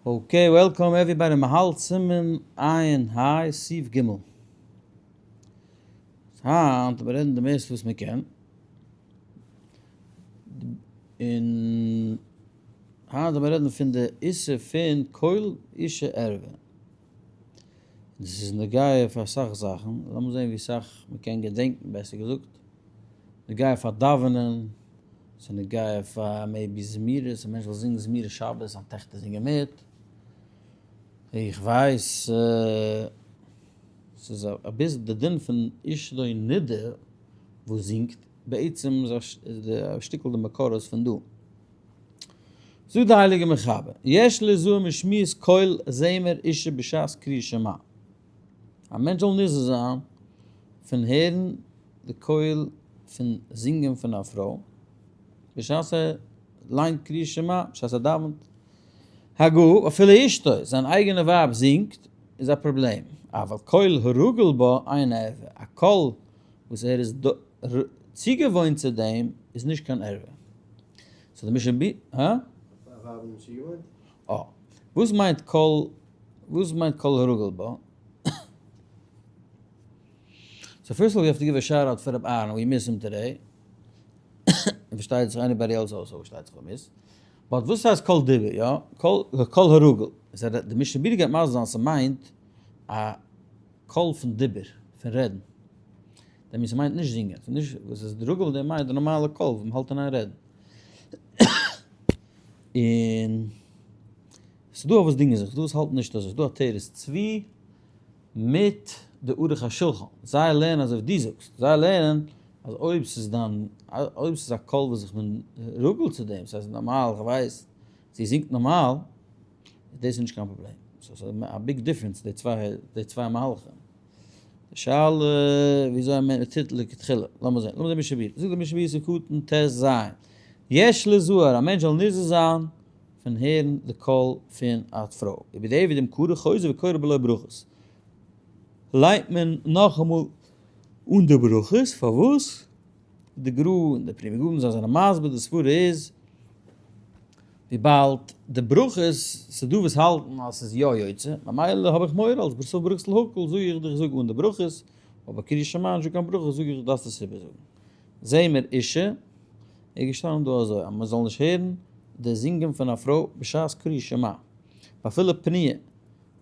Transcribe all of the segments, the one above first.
Okay, welcome everybody, מ'האלט סימן עין היי סעיף ג'. היינט מיר רעדן די מערסטע וואס מ'קען. און היינט וועל מיר רעדן פון די איסור פון קול אשה ערווה. דאס איז נוגע פאר אסאך זאכן, לאמיר זען ווי סאך מ'קען געדענקן בעסער געזאגט. נוגע פאר דאווענען, ס'איז נוגע פאר maybe זמירות, א מענטש זאל זינגען זמירות שבת, זיין טעכטער זינגען מיט. איך ווייס, ס'איז אביסל די דין פון אשתו נידה וואס זינגט, בעצם איז די א שטיקל די מקורות פון דא. זאגט די הייליגע מחבר, יש ליזהר משמיעת קול זמר אשה בשעת קריאת שמע. א מענטש זאל נזהר זיין פון הערן די קול פון זינגען פון א פרוי בשעת ער ליינט קריאת שמע, בשעת ער דאווענט. הגה, אפילו אשתו, זיין אייגענע ווייב זינגט, איז א פראבלעם, אבל קול הרגיל בה אין ערווה, א קול וואס ער איז צוגעוואוינט צו דעם איז נישט קיין ערווה. so די משנה ב. הא? א ווייב איז נישט צוגעוואוינט? אה. וואס מיינט קול, וואס מיינט קול הרגיל בה? So first of all we have to give a shout out פאר רבי אהרן, we miss him today. און פארשטייט זיך anybody else also פארשטייט זיך we miss. But וואס הייסט קול דיבור יא? קול הרגיל. איז ער די משנה ברורה גייט מסביר זיין ס'מיינט א קול פון דיבור, פון רעדן. דעם מיינט ס'מיינט נישט זינגען. ס'איז נישט וואס איז רגיל דעם מיינט די נארמאלע קול וואס מ'האלט אין איין רעדן. און ס'דא וואס דינגען זיך, ס'דא וואס האלטן נישט אזוי. ס'דא עטרת צבי מיט די ערוך השולחן, זיי לערנען אזוי ווי דו זאגסט, זיי לערנען אז אויב ס'איז דיין, אויב ס'איז א קול וואס איך בין רגיל צו דעם, ס'הייסט נארמאל, איך ווייס, זי זינגט נארמאל, דאס איז נישט קיין פראבלעם. so ס'איז א big difference די צוויי, די צוויי מהלכים. די שאלה וויאזוי א מענטש טוט לכתחילה, לאמיר זען, לאמיר זען משנה ברורה, זאגט די משנה ברורה סעיף קטן ט ז, יש לזהר, א מענטש זאל נזהר זיין פון הערן די קול פון א פרוי, איבער די ווי דעם קרא חוזר וקורא בלא ברכות, ליינט מען נאכאמאל אן די ברכות, פארוואס? די גרא און די פרי מגדים זיי זענען מסביר די סברה איז, וויבאלד די ברכות, ס'איז דא וואס האלטן אז ס'איז יא יוצא, ממילא האב איך מורא אלס בסוף ברכות להקל זאג איך דיך זאג אן די ברכות, אבער קריאת שמע נישט דא קיין ברכות זאג איך דארפסט עס איבערזאגן. זמר אשה, איז געשטאנען דא אזוי אז מען זאל נישט הערן די זינגען פון א פרוי בשעת קריאת שמע, ואפילו פנויה,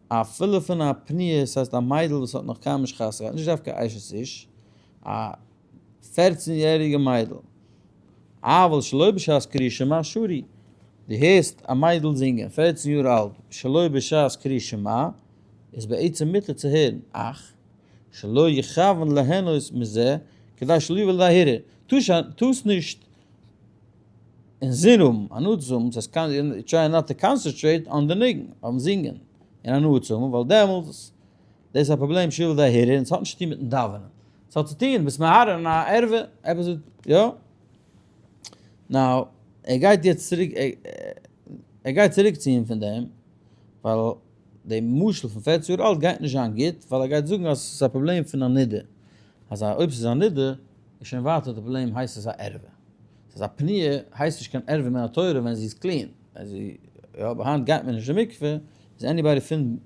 אפילו פון א פנויה, ס'הייסט א מיידל וואס האט נאך קיינמאל נישט חתונה געהאט, נישט דווקא אשת איש, א פערצן יעריגע מיידל, אבל שלא בשעת קריאת שמע שרי, דו הערסט א מיידל זינגען, פערצן יאר אלט, שלא בשעת קריאת שמע, איז בעצם מותר צו הערן, אך. שלא יכוון ליהנות מזה, כדי שלא יבוא לידי הרהור. טוסט נישט אינזין האבן, הנאה צו האבן, ס'הייסט try not to concentrate on די ניגון, אויפן זינגען, און הנאה צו האבן, ווייל דעמאלטס, דאס איז א פראבלעם שיבוא לידי הרהור, און ס'האט נישט צו טון מיטן דאווענען. ס'האט צו טון, ביסט מהרהר אין א ערווה, עפעס וואס, יא? Now, ער גייט יעצט צוריק, ער גייט צוריק ציען פון דעם, ווייל די משל פון פערצן יאר אלט גייט נישט זיין גוט, ווייל ער גייט זאגן אז עס איז א פראבלעם פון א נידה, אז אויב עס איז א נידה איז שוין ווייטער די פראבלעם הייסט עס א ערווה, ס'איז א פנויה הייסט נישט קיין ערווה מן התורה ווען זי איז clean, ווען זי, יא אבער היינט גייט מען נישט אין מקווה, איז anybody פון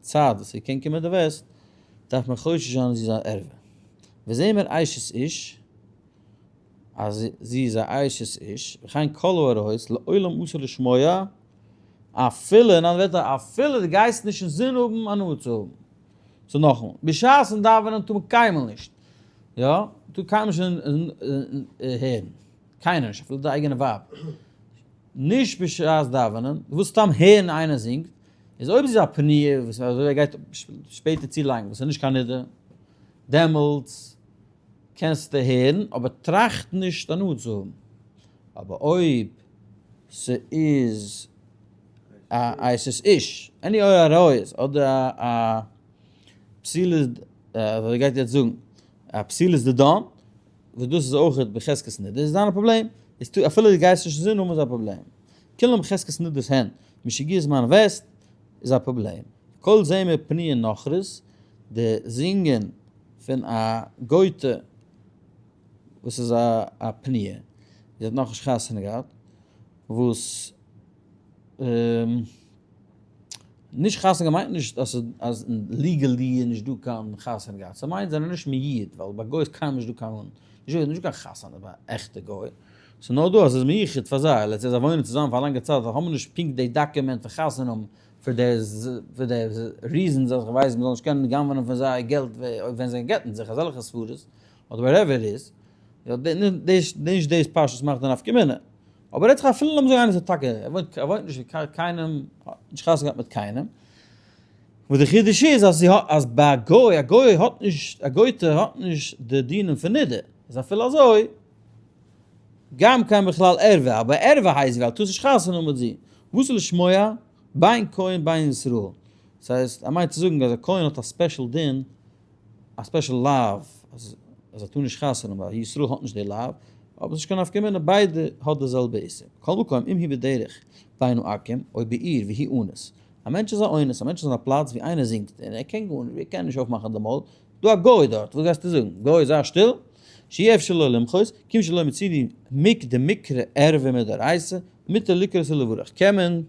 צייט וואס זי קען קומען די וסת דארף מען חושש זיין אז זי איז א ערווה. וזמר אשת איש. אז זי איז א אשת איש, וכן כל העריות, לעולם אסור לשמוע, אפילו, אין אנדערע ווערטער, אפילו דו גייסט נישט אינזין האבן הנאה צו האבן. So נאכאמאל, בשעת'ן דאווענען טאר מען קיינמאל נישט, יא, טאר קיינמאל נישט הערן, קיינער נישט, אפילו די אייגענע ווייב, נישט בשעת דאווענען, וואס סתם הערן איינער זינגט, איז אויב זי איז א פנויה, וואס אזוי ער גייט שפעטער צולייגן, וואס איז נישט קיין נדה, דעמאלטס קענסטו הערן, אבער טראכט נישט הנאה צו האבן. אבער אויב ס'איז א אשת איש, any אור עריות, אדער א פסולת, אזוי גייט יעצט זאגן, א פסולת דידן, וואס דאס איז אויך בחזקת נדה, איז דיין פראבלעם. איז אפילו דו גייסט נישט אינזין האבן איז א פראבלעם. כולם בחזקת נדות הן, משהגיע זמן וסת, איז א פראבלעם. כל זמר פנויה נכרית, די זינגען פון א גויטע וואס איז א פנויה, זי האט נאכנישט חתונה געהאט, וואס. נישט חתונה געהאט מיינט נישט אז אז legally איז נישט דא קיין חתונה געהאט, ס'מיינט זיי זענען נישט מיועד, ווייל ביי גוי איז קיינמאל נישט דא קיין נישט דא קיין חתונה ביי עכטע גוי, ס'איז נאר דא אז ס'איז מיוחד פאר זיי, let's say זיי וואוינען צוזאמען פאר א לאנגע צייט זיי האבן נישט פונקט די דאקומענט פון חתונה האבן פאר די פאר די reasons אז כ'ווייס מ'זאל נישט קענען גנב'נען פון זיי געלט אויב ווען זיי גט'ן זיך אזעלכע סברות אדער whatever it is, נישט דאס פשטות מאכט די נפקא מינה. אבער ער האט זיך אפילו לאמיר זאגן איינער איז טאקע ער וואוינט ער וואוינט נישט מיט קיינעם נישט חתונה געהאט מיט קיינעם, וואס די חידוש איז אז זי האט אז ביי א גוי א גוי האט נישט א גויטע האט נישט די דינים פון נידה איז אפילו אזוי גם כן בכלל ערווה אבער ערווה הייסט ווייל טארסט נישט חתונה האבן מיט זי וואס איז לשמוע בין כהן בין ישראל דאס הייסט ער מיינט צו זאגן אז א כהן האט א special דין א special לאו אז ער טאר נישט חתונה האבן ווייל ישראל האט נישט די לאו, אבער ס'נישט קיין נפקא מינה ביידע האט די זעלבע איסור. מכל מקום אם הוא בדרך בין העכו"ם או בעיר והוא אנוס, א מענטש איז א אונס, א מענטש איז אין א פלאץ ווי איינער זינגט און ער קען גארנישט, ער קען נישט אויפמאכן די מויל, דא א גוי דארט, וואס גייסטו זאגן? גוי זיי שטיל, שאי אפשר לו למחות, כיוון שלא מצינו מיק דמקרא ערווה מדאורייתא, מותר לקרות ולברך, קען מען.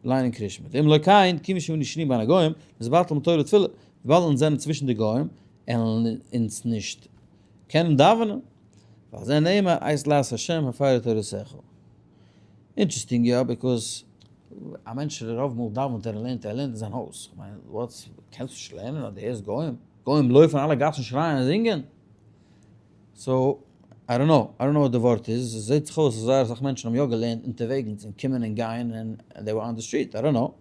ליינען קרישמע. ואם לא כן, כיוון שאנו שרויים בין הגוים, נתבטל מתורה ותפילה, וויבאלד אונז זענען צווישן די גוים, עלן אונז נישט קענען דאווענען. ועל זה נאמר, עת לעשות השם הפרו תורתך. interesting יא, because א מענטש רוב מאל דאווענט ער און לערנט ער, ער לערנט אין זיין הויז. כ'מיין, וואטס, קענסט נישט לערנען אז דו הערסט גוים? גוים לויפן אלע גאסן שרייען און זינגען. so, I don't know, I don't know וואס די ווארט איז, עס זעט זיך אויס אז זייער אסאך מענטשן האבן יא געלערנט אונטערוועגנס און קומען און גייען און they were on the street, I don't know.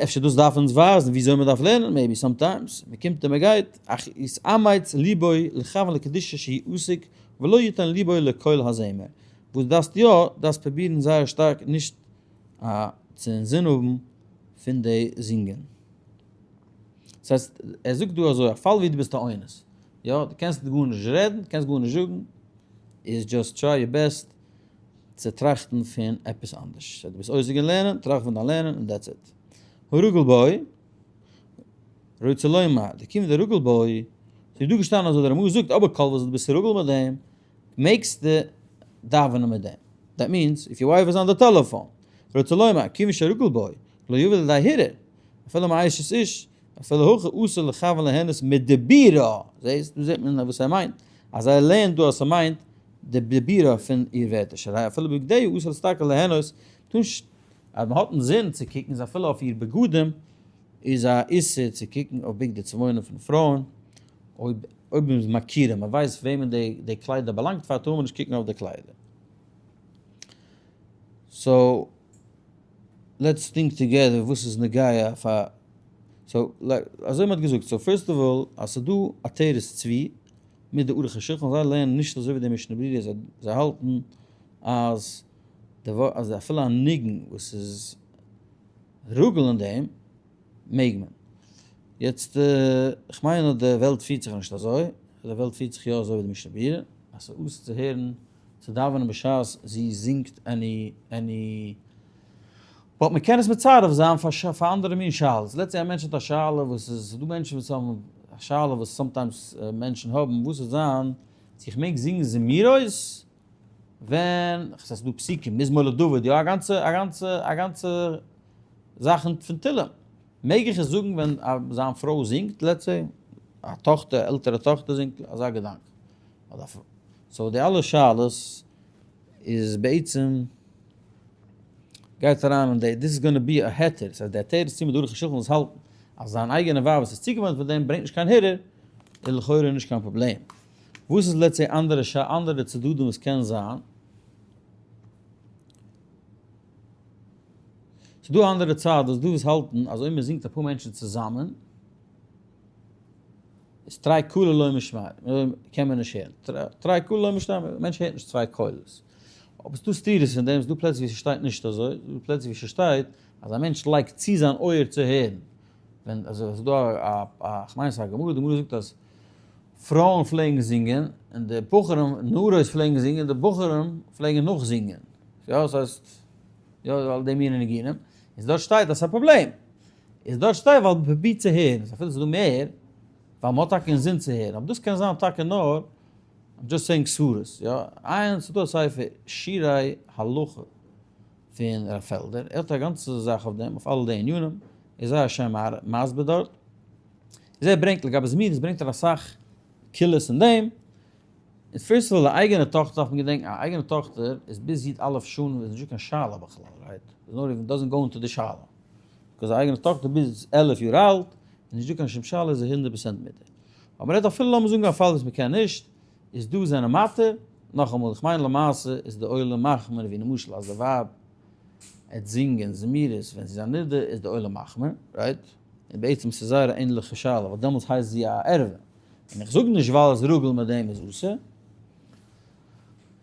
אפשר דאס דארף אונז ווייזן וויאזוי מען דארף לערנען, maybe sometimes, מען קומט און מען גייט, אך יתאמץ ליבו לכוון לקדושה שהוא עוסק ולא יתן ליבו לקול הזמר. וואס דארפסט יא, דארפסט פרובירן זייער שטארק נישט צו אינזין האבן פון די זינגען. ס'הייסט, ער זאגט דא אזוי, א פאל ווי דו ביסט א אונס, יא, דו קענסט גארנישט רעדן, דו קענסט גארנישט זאגן, איז just try your best צו טראכטן פון עפעס אנדערש. so דו ביסט עוסק אין לערנען, טראכט פון דיין לערנען און that's it. הרגיל בו, רוצה לומר, דכיון דרגיל בו, ס'איז דא געשטאנען אזוי, דער רמ"א זאגט, אבער כל וואס דו ביסט רגיל מיט דעם, מעגסטו דאווענען מיט דעם. that means, if your wife is on the telephone, רוצה לומר, כיוון שרגיל בו, לא יבא לידי הרהור, אפילו מאשת איש, אפילו הכי אסור לכוון ליהנות מדיבורה, זעהסט? דא זעהט מען וואס ער מיינט, אז ער לערנט דא אז ס'מיינט די דיבורה פון איר ווערטער, שהרי אפילו בגדיה אסור להסתכל ליהנות, טאר נישט, אז מ'האט אינזין צו קוקן איז אפילו אויף איר בגדים איז א איסור צו קוקן אויף בגדי צבעונים פון פרויען, אויב אויב מ'איז מכירה, מ'ווייסט וועמען די די קליידער באלאנגט פאר טאר מען נישט קוקן אויף די קליידער. so let's think together וואס איז נוגע פאר so אזוי מ'האט געזאגט so first of all אז ס'איז דא עטרת צבי מיט די ערוך השולחן זיי לערנען נישט אזוי ווי די משנה ברורה זיי זיי האלטן אז די אז אפילו א ניגון וואס איז רגיל אין דעם מעג מען. יעצט כ'מיין אז די וועלט פירט זיך נישט אזוי, די וועלט פירט זיך יא אזוי ווי די משנה ברורה אז ס'איז אסור צו הערן צו דאווענען בשעת זי זינגט any any but מען קען עס מצרף זיין פאר פאר אנדערע מין שאלות, let's say א מענטש האט א שאלה וואס איז, ס'דא מענטשן וואס האבן א שאלה וואס sometimes מענטשן האבן, וואס וועט זיין צו איך מעג זינגען זמירות ווען, כ'זע ס'דא פסוקים, מזמור לדוד, יא א גאנצע א גאנצע א גאנצע זאכן פון תהלים, מעג איך עס זאגן ווען זיין פרוי זינגט, let's say א טאכטער, עלטערע טאכטער זינגט, אזא געדאנק. so די אלע שאלות איז בעצם גייט אריין אין די, this is gonna be א היתר, ס'הייסט די היתר איז צו מיט ערוך השולחן וואס האלטן אז זיין אייגענע ווייב וואס איז צוגעוואוינט פון דעם ברענגט נישט קיין הרהור, איז לכאורה נישט קיין פראבלעם. וואס איז let's say אנדערע אנדערע צדדים וואס קען זיין? ס'דא אנדערע צד וואס דא וואס האלטן אז אויב מ'זינגט אפאר מענטשן צוזאמען, איז תרי קלי לא משמע, קען מען נישט הערן. תרי קלי לא משמע, א מענטש הערט נישט צוויי קולות. אבער ס'דא סתירות אין דעם, ס'דא פלעצער ווי ס'שטייט נישט אזוי, ס'דא פלעצער ווי ס'שטייט אז א מענטש לייגט צו זיין אויער צו הערן. ווען אזוי ס'דא א א כ'מיין ס'איז א גמרא, די גמרא זאגט אז פרויען פלעגן זינגען און די בחורים, נערות פלעגן זינגען און די בחורים פלעגן נאכזינגען. יא, ס'הייסט, יא, די מיני ניגונים. איז דארט שטייט אז ס'איז א פראבלעם. איז דארט שטייט ווייל מ'פרובירט צו הערן, איז אפילו ס'איז דא מער, ווייל מ'האט טאקע אינזין צו הערן, אבער דאס קען זיין טאקע נאר, I'm just saying סברות, יא, עיין ס'איז דא א ספר שירי הלכה. פון רב פעלדער, ער האט א גאנצע זאך אויף דעם, אויף אלע די ענינים, איז זייער שיין מסביר דארט. איז ער ברענגט לגבי זמירות ברענגט ער אסאך קולות אין דעם, איז first of all די אייגענע טאכטער דארף מען געדענקן א אייגענע טאכטער איז ביז י"א שנה איז נישטא קיין שאלה בכלל right? איז not even doesn't go into די שאלה, because א אייגענע טאכטער ביז 11 יאר אלט איז נישטא קיין שום שאלה איז זי 100% מותר. אבער מ'רעדט אפילו לאמיר זאגן א פאל וואס מ'קען נישט, איז דא זענען מתיר, נאכאמאל איך מיין למעשה איז די עולם מחמיר ווי למשל אז די ווייב עט זינגען זמירות ווען זי איז א נידה איז די עולם מחמיר, right? און בעצם ס'איז זייער א ענליכע שאלה ווייל דעמאלטס הייסט זי א ערווה, און איך זאג נישט ווייל אז רגיל מיט דעם איז אסור.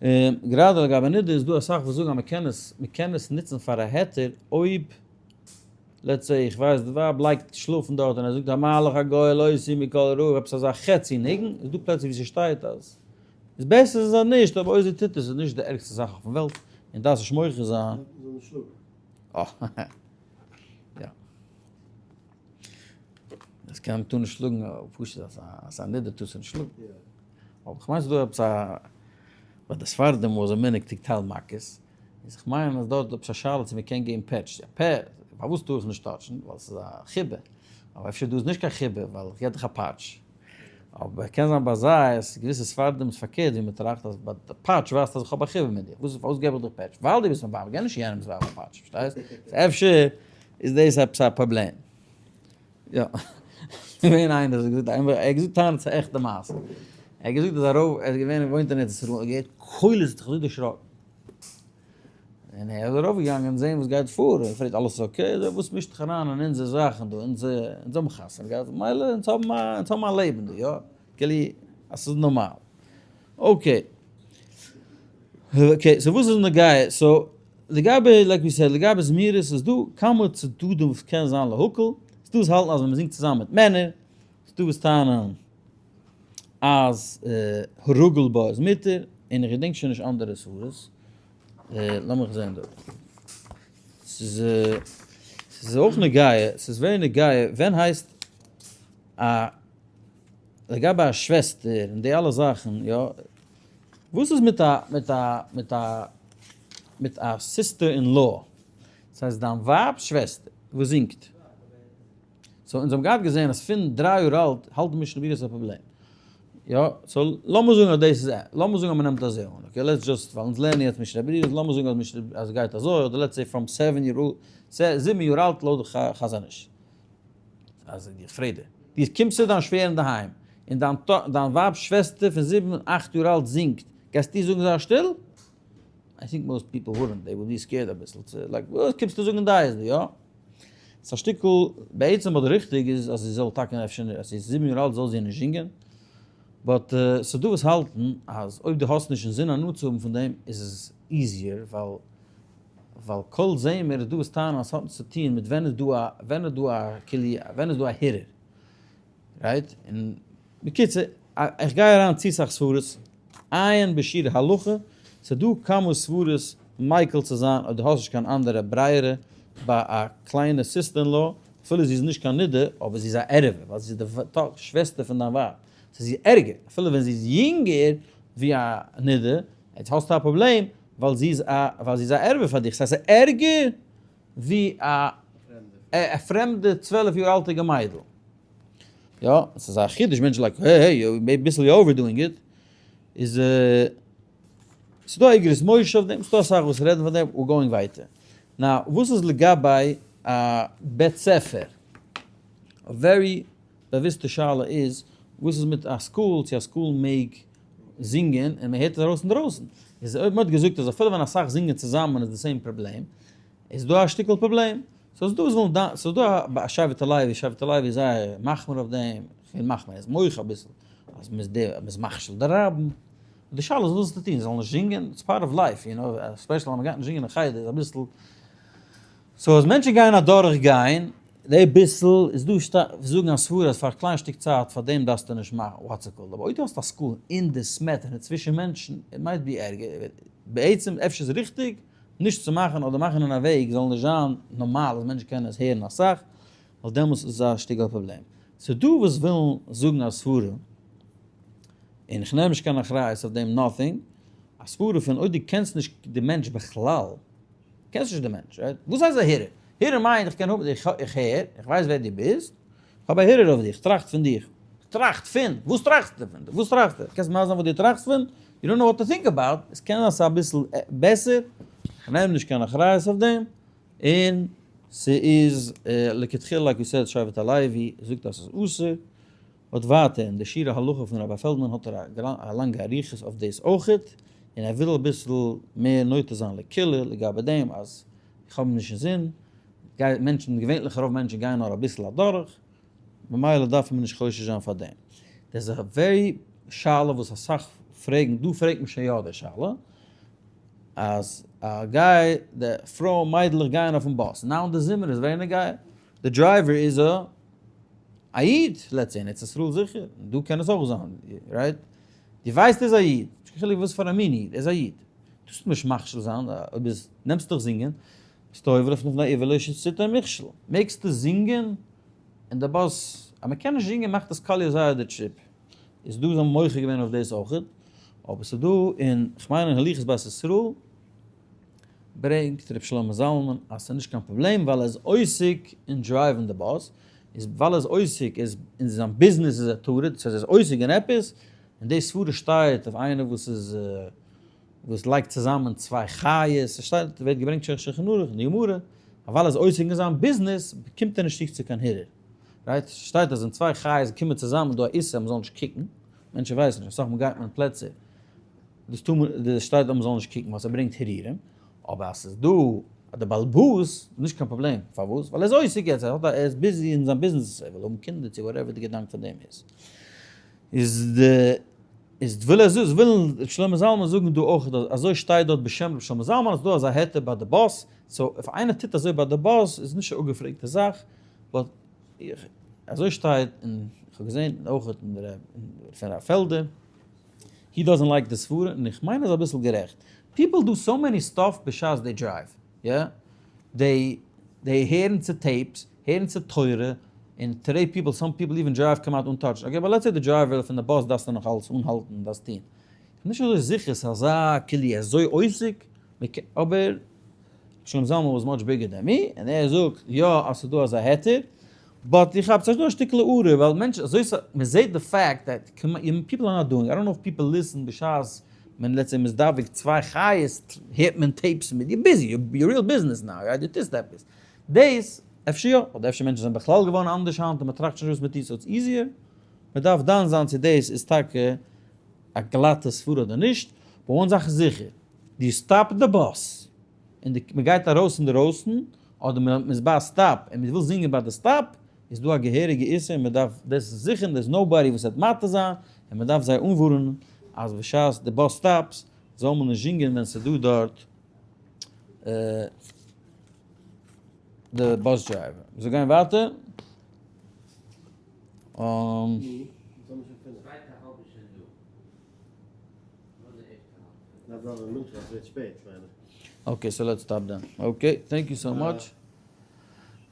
און גראדע לגבי נידה איז דא אסאך וואס זאגן אז מ'קען עס מ'קען עס נוצן פאר א היתר אויב let's say איך ווייס די ווייב לייגט שלאפן דארט און ער זאגט המלאך הגואל אותי מכל רע עפעס אזא חצי ניגון, איז דא פלעצער ווי ס'שטייט אז איז בעסער זי זאל נישט אבער אויב זי טוט עס איז נישט די ערגסטע זאך אויפן וועלט און דארפסט נישט מוחה זיין. זאל נישט שלאגן. אה. יא. עס קען טאר נישט שלאגן פשוט אז א נידה טארסטו נישט שלאגן. אבער כ'מיין ס'איז דא עפעס א ביי די ספרדים וואס זיי מנהג טייל מכות, איז כ'מיין אז דארט איז עפעס א שאלה צו מ'קען געבן פעטש. יא פע פארוואס טאר איך נישט touch ן? ווייל ס'איז א חיבה. אבער אפשר דא איז נישט קיין חיבה ווייל איך געב דיך א פאטש. אבער קען זיין ביי זיי אז געוויסע ספרדים איז פארקערט ווי מ'טראכט אז ביי די פאטש ווייזט אז איך האב א חיבה מיט דיר. וואס פארוואס געב איך דיך פעטש? ווייל דו ביסט מיין ווייב, איך געב נישט יענעמ'ס ווייב א פאטש. פארשטייסט? סאו אפשר איז דאס עפעס א פראבלעם. יא. געווען איינער וואס האט געזאגט, ער האט געזאגט טענות צו עכטע מעשה. ער האט געזאגט אז א רב, ער איז געווען און וואוינט אין ארץ ישראל, ער האט געהערט קולות האט זיך אזוי דערשראקן. און ער איז ארויפגעגאנגען זען וואס גייט פאר, ער פרעגט אלעס איז okay? זאגט ער וואס מישט דיך אריין אין אונזער זאכן דא, אונז אונז האבן חתונה געהאט, מילא אונז האבן א אונז האבן א לעבן דא, יא? כאילו אז ס'איז נארמאל. okay. okay, so וואס איז נוגע? so לגבי like we said לגבי זמירות איז דא כמה צדדים וואס קען זיין להקל, ס'דא וואס האלטן אז ווען מ'זינגט צוזאמען מיט מענער, ס'דא וואס טענה'ן אז הרגיל בה איז מותר, און איך געדענק שוין נישט אנדערע סברות, לאמיך זען דא. ס'איז ס'איז אויך נוגע, ס'איז very נוגע, ווען הייסט א לגבי א שוועסטער און די אלע זאכן, יא, וואס איז מיט א מיט א מיט א מיט א sister in law, דאס הייסט דיין ווייב'ס שוועסטער וואס זינגט, so אונז האבן געהאט געזען אז פון 3 יאר אלט האלט די משנה ברורה ס'איז א פראבלעם, יא, so לאמיר זאגן אז דאס איז, לאמיר זאגן אז מ'נעמט אזוי אן, okay let's just, ווייל אונז לערנען יעצט משנה ברורה, לאמיר זאגן אז משנה אז ס'גייט אזוי, אדער let's say from seven year old, 7 יאר אלט לויט די חזון איש. אז איך פרעג דיר, דו קומסט צו דיין שווער אינדערהיים, און דיין דיין ווייב'ס שוועסטער פון זיבן אכט יאר אלט זינגט, גייסטו זאגן זיי שטיל? I think most people wouldn't, they would be scared אביסל צו, like, וואס קומסטו זאגן דעות דא, יא? ס'איז א שטיקל, בעצם אדער ריכטיג איז אז זי זאל טאקע אפשר נישט, אז זי איז 7 יאר אלט זאל זי נישט זינגען, but ס'איז דא וואס האלטן אז אויב דו האסט נישט אינזין הנאה צו האבן פון דעם איז עס easier, ווייל ווייל קול זמר איז דא וואס טענה'ן אז ס'האט נישט צו טוהן מיט ווען איז דא א ווען איז דא א כלי ווען איז דא א היתר right? און בקיצור איך גיי אריין צו סאך סברות עיין בשיר הלכה ס'איז דא כמה סברות מיקל צו זיין אויב דו האסט נישט קיין אנדערע ברירה ביי א קליינע sister in law אפילו זי איז נישט קיין נידה אבער זי איז א ערווה ווייל זי איז די שוועסטער פון דיין ווייב so זי איז ערגער אפילו ווען זי איז יונגער ווי א נידה יעצט האסטו א פראבלעם ווייל זי איז א ווייל זי איז א ערווה פאר דיך, ס'הייסט ס'איז ערגער ווי א א פרעמדע 12 יאר אלטיגע מיידל. יא, ס'איז א חידוש, מענטשן like hey hey, אביסל you overdoing it. איז ס'איז דא א אגרות משה אויף דעם, ס'איז דא אסאך וואס רעדן פון דעם, we're going ווייטער. now, וואס איז לגבי א בית ספר? א very באוויסטע שאלה איז, וואס איז מיט א school, צו א school מעג זינגען און מען הערט עס ארויס אינדרויסן? איז אויב מען האט געזאגט אז אפילו ווען אסאך זינגען צוזאמען איז די same פראבלעם, איז דא א שטיקל פראבלעם. so איז דא וואס ווילן דא, ס'איז דא א שבט הלוי, שבט הלוי איז זייער מחמיר אויף דעם, כ'בין מחמיר, ער איז מוחה אביסל, אז מ'איז די, מ'איז מכשיל די רבים. די שאלה איז וואס זאלסטו טון, זאל נישט זינגען? it's part of life, you know, special אז מ'גייט נישט זינגען אין חדר איז אביסל, so אז מענטשן גייען אדורך גיין די ביסל איז דא זאגן א סברה אז פאר א קליין שטיק צייט פאר דעם דארפסטו נישט מאכן what's it called, אבער אויב דו האסט א school אין די סמעטענע צווישן מענטשן it might be ערגער, בעצם אפשר איז ריכטיג נישט צו מאכן אדער מאכן אין א וועג זאל נישט זיין נארמאל אז מענטשן קענען עס הערן אסאך, ווייל דעמאלס איז עס א שטיקל פראבלעם. ס'איז דא וואס ווילן זאגן א סברה, און איך נעם נישט קיין אחריות אויף דעם nothing, א סברה פון אויב דו קענסט נישט די מענטש בכלל. קענסט נישט די מענטש, right? וואס הייסט א הרהור? הרהור מיינט איך קען האבן, איך הער, איך ווייס ווער דו ביסט, איך האב א הרהור אויף דיך, איך טראכט פון דיך. טראכט פון? וואס טראכסטו פון? וואס טראכסטו? קענסט מסביר זיין וואס דו טראכסט פון? You don't know what to think about, עס קען זיין ס'איז אביסל בעסער, כ'נעם נישט קיין אחריות אויף דעם, און ס'איז לכתחילה like you said שבט הלוי זאגט אז ס'איז אסור, but ווייטער אין די שיעור הלכה פון רבי פעלדמאן האט ער א לאנגע אריכות אויף דאס אויכעט, און ער וויל אביסל מער נוטה זיין לקולא לגבי דעם אז איך האב נישט אינזין, מענטשן, געווענליך רוב מענטשן גייען נאר אביסל אדורך, ממילא דארף מען נישט חושש זיין פאר דעם. דאס איז א very שאלה וואס אסאך פרעגן, דא פרעגט מען שוין יא די שאלה, אז א גיי, די פרוי מיידלעך גייען אויפן באס, now אין די זומער איז very נוגע, די driver איז א א איד, let's say אין ארץ ישראל זיכער, דא קען עס אויך זיין, right? דו ווייסט ער איז א איד, נישט קיין חילוק וואס פאר א מין איד, ער איז א איד. טארסט נישט מכשיל זיין, אויב איז נעמסט דיך זינגען, ביסטו עובר אויף לפני עור לא תתן מכשול. מעגסטו זינגען אין די באס, אז מען קען נישט זינגען מאכט עס קאליע זייער די trip. איז דא זיי האבן מוחה געווען אויף דאס אויכעט, אבער ס'איז דא אין, כ'מיין אין הליכות בית ישראל, ברענגט ר' שלמה זלמן אז ס'איז נישט קיין פראבלעם ווייל ער איז עוסק אין drive ן די באס, איז ווייל ער איז עוסק איז אין זיין ביזנעס איז ער טרוד, ס'הייסט ער איז עוסק אין עפעס, און די סברה שטייט אויף איינער וואס איז וואס לייגט צוזאמען צוויי חיות, ס'שטייט ווערט געברענגט אין שולחן ערוך אין די גמרא, אז ווייל ער איז עוסק אין זיין ביזנעס קומט ער נישט צו צו קיין הרהור, right? ס'שטייט אז ווען צוויי חיות קומען צוזאמען איז דא א איסור אז מ'זאל נישט קוקן, מענטשן ווייסן נישט, אסאך מאל גייט מען אין פלעצער דאס טאר מען, דאס שטייט אז מ'זאל נישט קוקן ווייל ס'ברענגט הרהורים, אבער אז ס'איז דא אז די באלבאס, נישט קיין פראבלעם, פארוואס? ווייל ער איז עוסק יעצט, ער האט א, ער איז busy אין זיין ביזנעס, ער וויל האבן קינדער צו whatever די געדאנק פון דעם איז. איז די, איז וויל ער זאגן, וויל ר' שלמה זלמן זאגן דא אויך אז אזוי שטייט דארט בשם ר' שלמה זלמן אז דא אזא היתר ביי די באס, so if איינער טוט אזוי ביי די באס איז נישט א אפגעפרעגטע זאך, but איך, אזוי שטייט און איך האב געזען אויך אין די פון רב פעלדער. he doesn't like די סברה, און איך מיין אז אביסל גערעכט. people do so many stuff בשעת they drive, יא? they they הערן צו tapes, הערן צו תורה, און today people, some people even drive כמעט untouched. okay, but let's say די driver פון די באס דארפסטו נאך אלס אנהאלטן, דארפסט טון. איך בין נישט אזוי זיכער ס'איז אזא כלי אזוי עוסק, אבער שלום זלמן was much bigger than me, און ער זאגט יא אז ס'איז דא אזא היתר, but איך האב ס'איז דא א שטיקל הערה, ווייל מענטשן, אזוי ס', מען זעט די fact that people are not doing, I don't know if people listen בשעת מען let's say מזדווג צוויי חיות הערט מען tapes מיט, you're busy, you're real business now, right, דו טוסט עפעס, דאס אפשר יא, אדער אפשר מענטשן זענען בכלל געווארן אנדערש היינט און מען טראכט שוין נישט וואס מען טוט so it's easier, מען דארף דן זיין צו דאס איז טאקע א גלאטע סברה אדער נישט, but one זאך איז זיכער, דו stop די באס און די מ'גייט ארויס אינדערויסן אדער מ'איז ביי א stop און מ'וויל זינגען ביי די stop איז דא א געהעריגע איסור און מ'דארף דאס זיכער דער'ס nobody וואס וועט מתיר זיין און מ'דארף זיי אנווארענען אז בשעת די באס stops זאל מען נישט זינגען ווען ס'איז דא דארט די bus driver. מ'זאל גיין ווייטער. okay, so let's stop then. okay, thank you so much.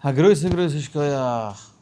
א גרויסע גרויסע שכוח.